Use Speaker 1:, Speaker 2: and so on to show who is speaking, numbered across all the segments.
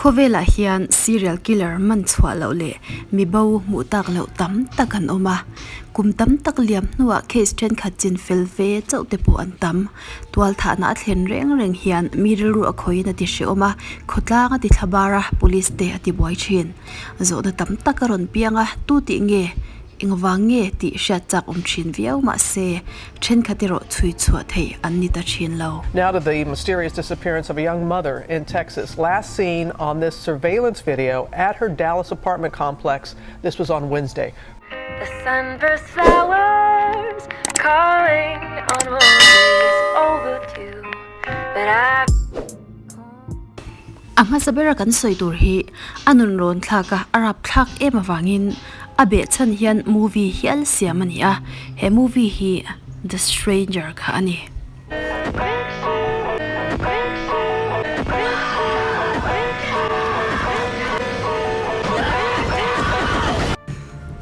Speaker 1: Khawvelah hian serial killer man chhuah loh leh mi bo hmuh tak loh tam tak an awm a. Kum tam tak liam hnuah case thenkhat chin fel ve chauh te pawh an tam. Tual thahna a thlen reng reng hian mi rilru a khawiin a ti hrehawm a, khawtlang a ti thla bar a, police te a ti buai thin. Zawhna tam tak a rawn piang a, tu tih nge, engvang nge tih hriat chak awm thin viau mahse, thenkhat erawh chhui chhuah theih an ni ta thin lo.
Speaker 2: Now to the mysterious disappearance of a young mother in Texas, last seen on this surveillance video at her Dallas apartment complex. This was on Wednesday.
Speaker 3: The sunburst flowers calling on is overdue, but I.
Speaker 1: A hmasa bera kan sawi tur hi a nun rawn thlak a, a rap thlak em avangin a beh chhan hian movie hial siam a ni a, he movie hi The Stranger kha a ni.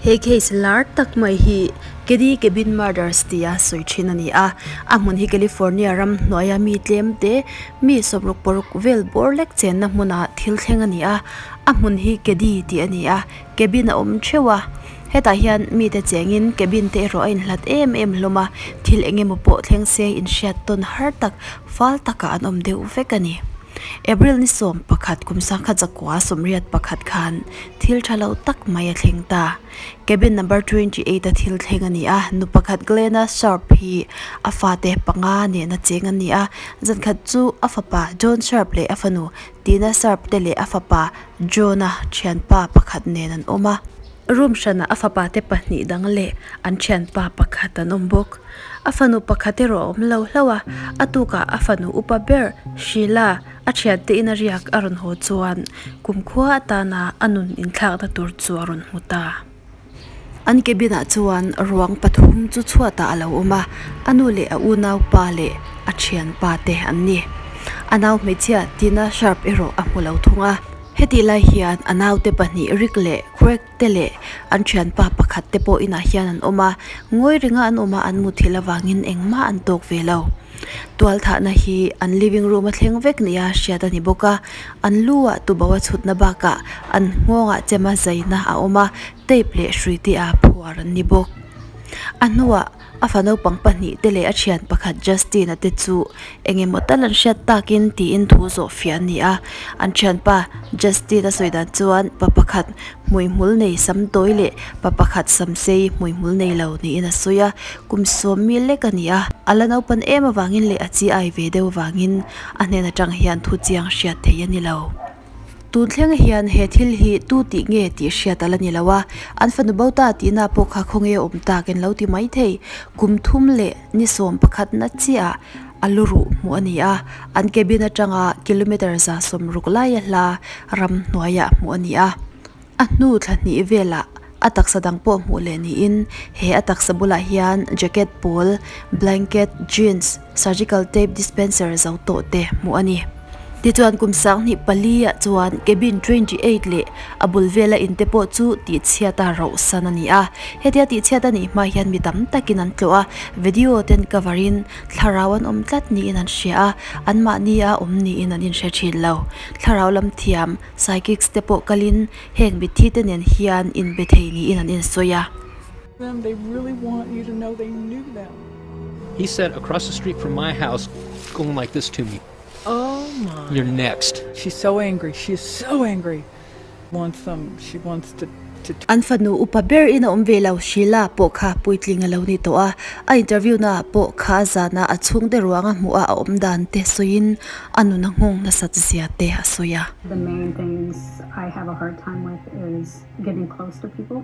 Speaker 1: He case lar tak mai hi Keddie Cabin Murders tia sawi thin a ni a, a hmun hi California ram hnuaia mi tlem te mi sawmruk paruk vel bawr lek chenna hmunah thil thleng a ni a, a hmun hi Keddie tih a ni a, cabin a awm theuh a. Hetah hian mite chengin cabin te erawh a inhlat em em hlawm a, thil eng emaw pawh thleng se inhriat tawn har tak fal takah an awm deuh vek a ni. April ni sawm pakhat kum sangkhat zakua sawmriat pakhat khan thil tha lo tak mai a thleng ta. Cabin number 28 a thil thleng a ni a, nu pakhat Glenna Sharp hi a fate panga nena cheng a ni a, zankhat chu a fapa John Sharp leh a fanu Tina Sharp te leh a fapa John-a thianpa pakhat nen an awm a. Room hranah a fapa te pahnih dang leh an thianpa pakhat an awm bawk. A fanu pakhat erawh a awm lo hlauh a, a tukah a fanu upa ber Sheila a thiante ina riak a rawn haw chuan kumkhua atana a nun inthlakna tur chu a rawn hmu ta. An cabin ah chuan ruang pathum chu chhuatah a lo awm a, a nu leh a unaupa leh a thianpa te an ni. A nau hmeichhia Tina Sharp erawh a hmu lo thung a. Hetih lai hian a naute pahnih Rick leh Craig te leh an thianpa pakhat te pawh inah hian an awm a, ngawi ringa an awm a an muthilh avangin engmah an tawk ve lo. Tualthahna hi an living room a thleng vek nia hriat a ni bawk a, an lu ah tubo a chhutna bakah an nghawngah chema zaina a awm a, tape leh hrui te a phuar an ni bawk. A hnuah. A fa naupang pahnih te leh a thian pakhat Justin-a te chu eng emaw tal an hriat takin tiin thu zawh fiah an ni a. An thianpa Justin-a sawi dan chuan pa pakhat hmuihmul nei sam tawi leh pa pakhat sam sei hmuihmul nei lo niin a sawi a. Kum sawm mi lek a ni a, a la naupan em avangin leh a chi ai ve deuh avangin a hnen atang hian thu chiang hriat thei a ni lo. Tun thleng hian he thil hi tu tih nge tih hriat a la ni lo a, an fanu bo ta tihna pawh kha khawnge awm tak in lo ti mai thei. Kum thum leh ni sawm pakhat na chiah a lu ruh hmuh a ni a, an cabin atanga kilometre za sawm ruk laia hla ram hnuaiah hmuh a ni a. A hnu thla hnih velah a taksa dang pawh hmuh leh niin he a taksa bulah hian jacket pawl, blanket, jeans, surgical tape dispenser zo tawh te hmuh a ni. Tichuan kum sanghnih pali ah chuan cabin 28 leh a bul vela in te pawh chu tihchhiat a rauh san a ni a. Hetia tihchhiat a nih hma hian mi tam takin an tlawh a, video ten cover in thlarau an awm tlat niin an hria a, anmahni a awm niin an inhre thin lo. Thlarau lam thiam Psychics te pawh kalin heng mitthi te nen hian inbe thei niin an insawi a.
Speaker 4: Them they really want you to know they knew them.
Speaker 5: He said across the street from my house going like this to me.
Speaker 4: Oh my.
Speaker 5: You're next.
Speaker 4: She's so angry. She is so angry. Wants them. She wants to
Speaker 1: An fanu upa ber in a awm ve lo Sheila pawh kha puitling a lo ni tawh a, a interview na ah pawh kha zana a chhungte ruanga hmuh a a awm dan te sawiin a nun a nghawng nasat zia te a sawi a.
Speaker 6: The main things I have a hard time with is getting close to people,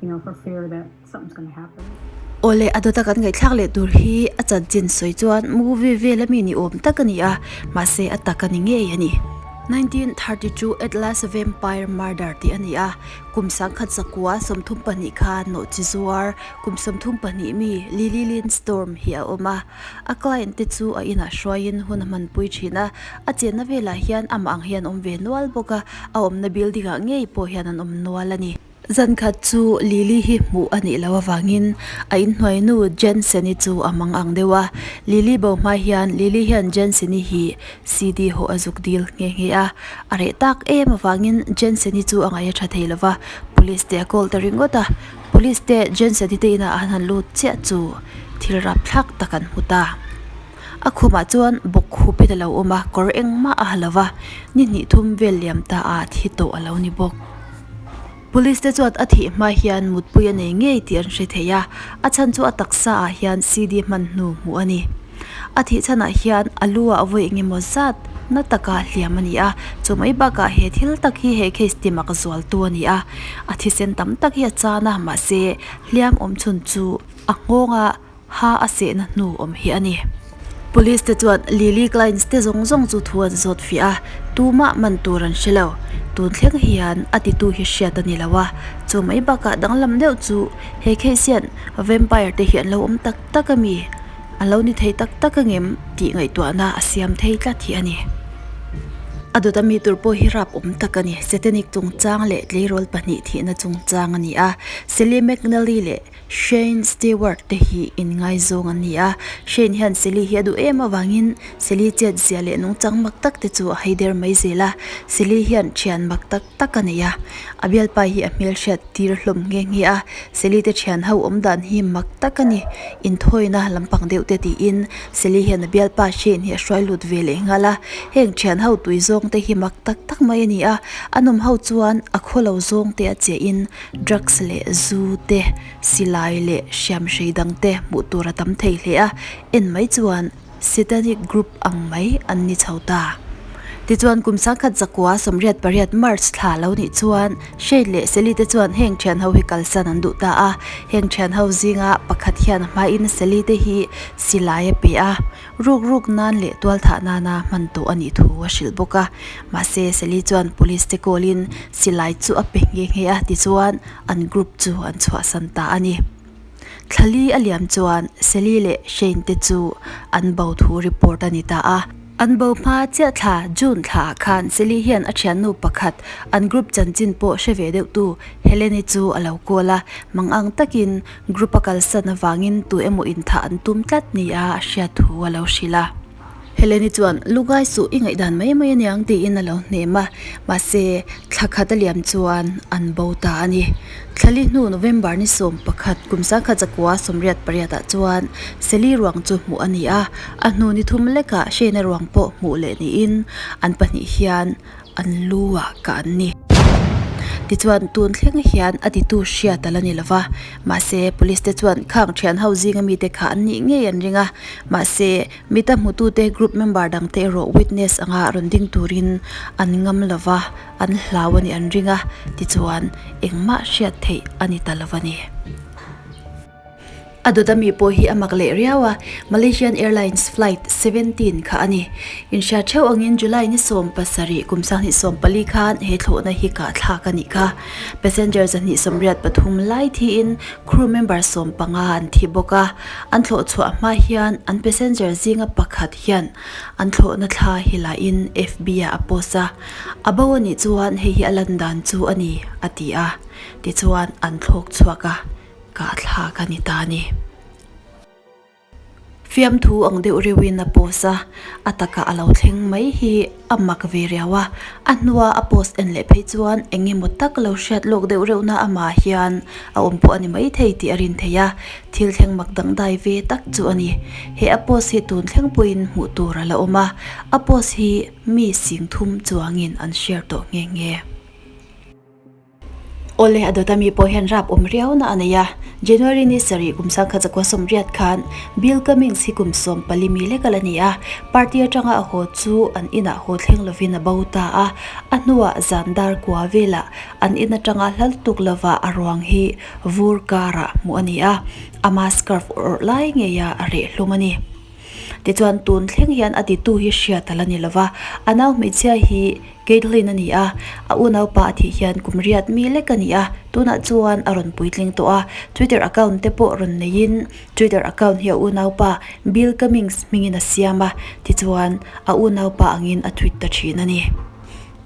Speaker 6: you know, for fear that something's gonna happen.
Speaker 1: Awle, a dawta kan ngaihthlak leh tur hi a chanchin sawi chuan movie vel ami ni awm tak a ni a, mahse a tak a ni ngei a ni. 1932 Atlas Vampire Murder tih a ni a, kum sangkhat zakua 32 khan nawhchi zuar kum 32 mi Lily Lynn Storm hi a awm a. A client te chu a inah hruaiin hun a hmanpui thin a, a chenna velah hian amah ang hian awm ve nual bawk a, a awmna building ah ngei pawh hian an awm nual a ni. Zan khat chu Lily hi hmuh a nih loh avangin a inhnuainu Jensen-i chu a mang ang deuh a. Lily bo hma hian Lily hian Jensen-i hi CD hawh a zuk dil nghe nghe a. A reh tak em avangin Jensen-i chu a ngaih a tha thei lo va, Police te a call ta ringawt a. Police te Jensen-i te inah an han lut chiah chu thil rapthlak tak an hmu ta. A khumah chuan bawk khupin a lo awm a, kawr engmah a ha lo va, ni hnih thum vel liam ta a thi tawh a lo ni bawk. Police te chuan a thih hma hian mutpui a nei ngei tih an hre thei a, a chhan chu a taksa ah hian CD hman hnu hmuh a ni. A thih chhanah hian a lu ah vawi eng emaw zat na taka hliam a ni a, chu mai bakah he thil tak hi he case ti mak zual tu a ni a, a thisen tam tak hi a chan a, mahse hliam awm chhun chu a nghawng a. Ha a sehna hnu awm hi a ni. Police te chuan Lily Clines te zawng zawng chu thu an zawt fiah a, tumah man tur an hre lo. Tun thleng hian a titu hi hriat a ni lo a, chu mai bakah danglam deuh chu he case hian vampire te hi an lo awm tak tak a mi? An lo ni thei tak tak angem tih ngaihtuahna a siam thei tlat hi a ni. A dawt ami tur pawh hi rap awm tak a ni. Satanic chungchang leh tleirawl pahnih thihna chungchang a ni a, Sally McNally leh Shane Stewart te hi inngaizawng an ni a, Shane hian Sally hi a duh em avangin Sally chet zia leh nungchang mak tak te chu a hai der mai zel a, Sally hian thian mak tak tak a nei a, a bialpa hi a hmelhriat tir hlawm nghe nghe a, Sally te thian ho awm dan hi mak tak a ni, inthawina lampang deuh te tiin Sally hian a bialpa Shane hi a hruai lut ve leh nghal a, heng thian ho tui zawng te hi mak tak tak mai a ni a, a nawm ho chuan a khawlo zawng te a che in Drugs leh zu te, silai leh hriamhrei dang te hmuh tur a tam thei hle a, en mai chuan Satanic group ang mai an ni chho ta. Tichuan kum sangkhat zakua sawmriat pariat March thla lo nih chuan Shane leh Sally te chuan heng thian ho hi kalsan an duh ta a, heng thian ho zinga pakhat hian a hmain Sally te hi silai a pe a. Ruk ruk nan leh tual thah nana hman tawh a nih thu a hrilh bawk a. Mahse, Sally chuan police te call in silai chu a pe nghe nghe a, tichuan an group chu an chhuahsan ta a ni. Thlali a liam chuan Sally leh Shane te chu an bo thu report a ni ta a. An bo hma chiah thla June thla ah khan Sally hian a thiannu pakhat an group chanchin pawh hre ve deuh tu Helene-i chu a lo call a, mangang takin Group a kalsan avangin tu emaw inthah an tum tlat nia a hriat thu a lo hrilh a. Helene-i chuan, Lugai suh i ngaihdan mai mai aniang tiin a lo hnem a, mahse thla khat a liam chuan an bo ta a ni. Thlali hnu November ni 11 kum sangkhat zakua 88 ah chuan Sally ruang chu hmuh a ni a, a hnu ni thum lekah Shane-a ruang pawh hmuh leh niin an pahnih hian an lu ah ka an ni. Tichuan tun thleng hian a titu hriat a la ni lova, mahse police te chuan khang thian ho zinga mite kha an nih ngei an ring a, mahse mita hmutute group member dang te erawh witness anga rawn ding turin an ngam lova, an hlau a nih an ring a, tichuan engmah hriat theih a ni ta lova ni. A dawt ami pawh hi a mak leh riau a, Malaysian Airlines Flight 17 kha a ni. Inhria theuh angin July ni 17 kum 2014 khan he thlawhna hi kah thlak a nih kha. Passenger 283 lai thiin crew member 15 an thi bawk a. An thlawh chhuah hma hian an passenger zinga pakhat hian an thlawhna thla hi lahin FB ah a post a. A bo a nih chuan hei hi a lan dan chu a ni, a ti a. Tichuan an thlawk chhuak a. Kah thlak a ni ta a ni. Fiamthu ang deuh reuhin a post a, a takah a lo thleng mai hi a mak ve riau a. A hnua a post en leh phei chuan eng emaw tak lo hriat lawk deuh reuhna amah hian a awm pawh a ni maithei tih a rin thei a, thil thleng mak dangdai ve tak chu a ni. He a post hi tun thleng pawhin hmuh tur a la awm a, a post hi mi singthum chuangin an share tawh nghe nghe. Awle a dawt ami pawh hian rap awm riau na a nei a, January ni sarih kum sangkhat zakua sawmriat khan Bill Cummings hi kum 14 mi lek a la ni a, party atanga a haw chu an inah haw thleng lovin a bo ta a, a hnuah zan dar kua velah an in atanga hla lutuk lova a ruang hi vur karah hmuh a ni a, ama scarf awrh lai ngeia a reh hlum a ni. Tichuan tun thleng hian a titu hi hriat a la ni lova, a nau hmeichhia hi Caitlin a ni a, a unaupa a thih hian kum riat mi lek a ni a, tunah chuan a rawn puitling tawh a, Twitter account te pawh rawn neiin Twitter account hi a unaupa Bill Cummings hmingin a siam a, tichuan a unaupa angin a tweet ta thin a ni.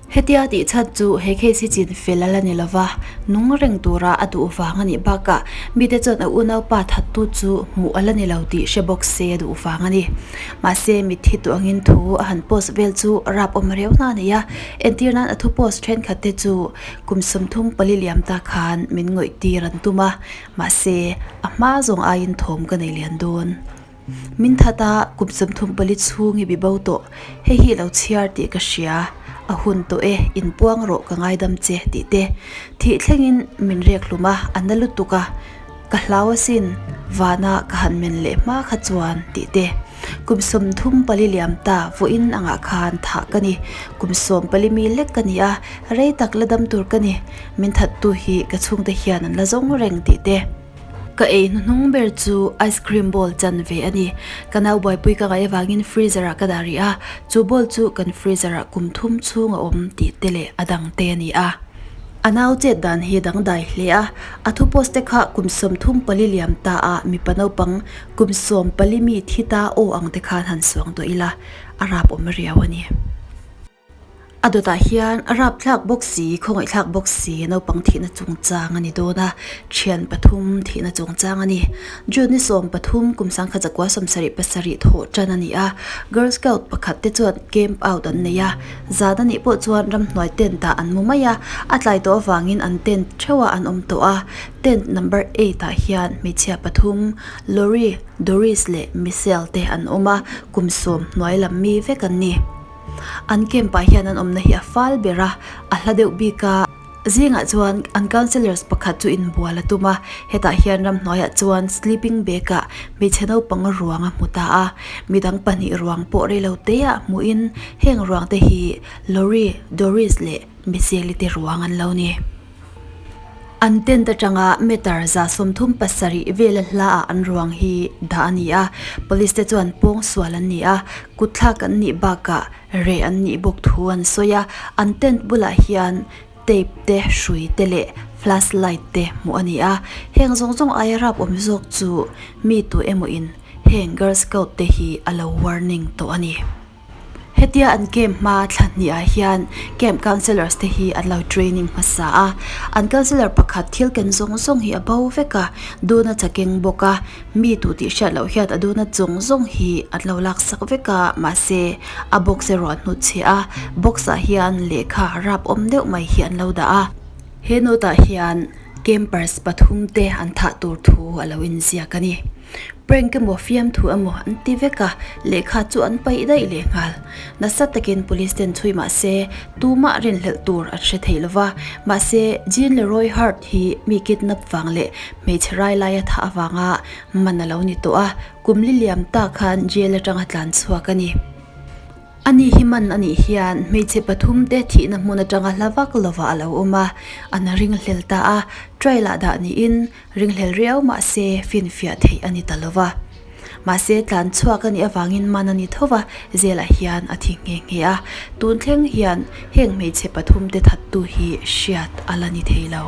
Speaker 1: Hetia tih chhan chu he case hi chin fel a la ni lova, nung reng tura a duh vang a nih bakah mite chuan a unaupa thattu chu hmuh a la ni lo tih hre bawk se a duh vang a ni. Mahse, mitthi tu angin thu a han post vel chu rap awm reuh hna a nei a, entir nan a thu post thenkhat te chu kum 34 liam ta khan min ngawih tir an tum a, mahse, a hma zawng aiin thawm ka nei lian dawn. Min that a, kum 34 chhung i bi bo tawh, hei hi lo chhiar tih ka hria, a hun tawh e, inpuang rawh ka ngaidam che tih te thih thlengin min rek hlum a, a na lutuk a, ka hlau asin, vana ka han men leh hma kha chuan tih te. Kum 34 liam ta vawiin angah khan thah ka ni, kum 14 mi lek ka ni a, rei tak la dam tur ka ni, min thattu hi ka chhungte hian an la zawng reng tih te. Ka ei hnuhnung ber chu ice cream bowl chan ve a ni. Ka nau buaipui ka ngaih avangin freezer ah ka dah rih a, chu bowl chu kan freezer ah kum thum chhung a awm tih te leh a dang te a ni a. A nau chet dan hi dangdai hle a, a thu post te kha kum 34 liam ta a mipa naupang kum 14 mi thi ta aw ang te khan han suang tawh ila, a rap awm riau a ni. A dawtah hian a rapthlak bawk si, khawngaihthlak bawk si naupang thihna chungchang a ni dawn a, thian pathum thihna chungchang a ni. June ni 13 kum 1977 thawh tan a ni a, Girl Scout pakhat te chuan camp out an nei a, zan a nih pawh chuan ramhnuai tent ah an mu mai a, a tlai tawh avangin an tent theuhah an awm tawh a, tent number eight ah hian hmeichhia pathum, Lori, Doris leh Michelle te an awm a, kum sawm hnuai lam mi vek an ni. An camp ah hian an awmna hi a fal ber a, a hla deuh bik a. Zingah chuan an councellors pakhat chu inbual a tum a, hetah hian ramhnuaiah chuan sleeping bag ah hmeichhe naupang ruang a hmu ta a. Midang pahnih ruang pawh reilo te ah hmuhin heng ruang te hi Lori, Doris leh Michelle te ruang an lo ni. An tent atanga meter 37 vela hla ah an ruang hi dah a ni a, police te chuan pawng sual an ni a, kut thlak an nih bakah reh an nih bawk thu an sawi a, an tent bulah hian tape te, hrui te leh flash light te hmuh a ni a, heng zawng zawng aia rap awm zawk chu mi tu emaw in heng girl scout te hi a lo warning tawh a ni. Hetia an camp hma thla hnih ah hian camp counsellors te hi an lo training hmasa a, an counsellor pakhat thil ken zawng zawng hi a bo vek a, duna chakeng bawk a, mi tu tih hriat loh hian a duna zawng zawng hi an lo lak sak vek a, mahse a box erawh an hnutchhiah a, box ah hian lehkha rap awm deuh mai hi an lo dah a, he note ah hian campers pathum te an thah tur thu a lo inziak a ni. Prank emaw fiamthu emaw an ti vek a, lehkha chu an paih daih leh nghal. Nasa takin police ten chhui mah se tumah rinhlelh tur an hre thei lo va, mahse Jean Leroy Hart hi mi kidnap vang leh hmeichhe rai laia thah avanga man a lo ni tawh a, kum li liam ta khan jail atanga tlan chhuak a ni. Ani hi man a nih hian hmeichhe pathum te thihna hmun atanga hla vak lovah a lo awm a, an ringhlel ta a, trial ah dah niin ringhlel riau mahse finfiah theih a ni ta lo va. Mahse tlan chhuak a nih avangin man a ni tho va, zelah hian a thi nghe nghe a, tun thleng hian heng hmeichhe pathum te thattu hi hriat a la ni thei lo.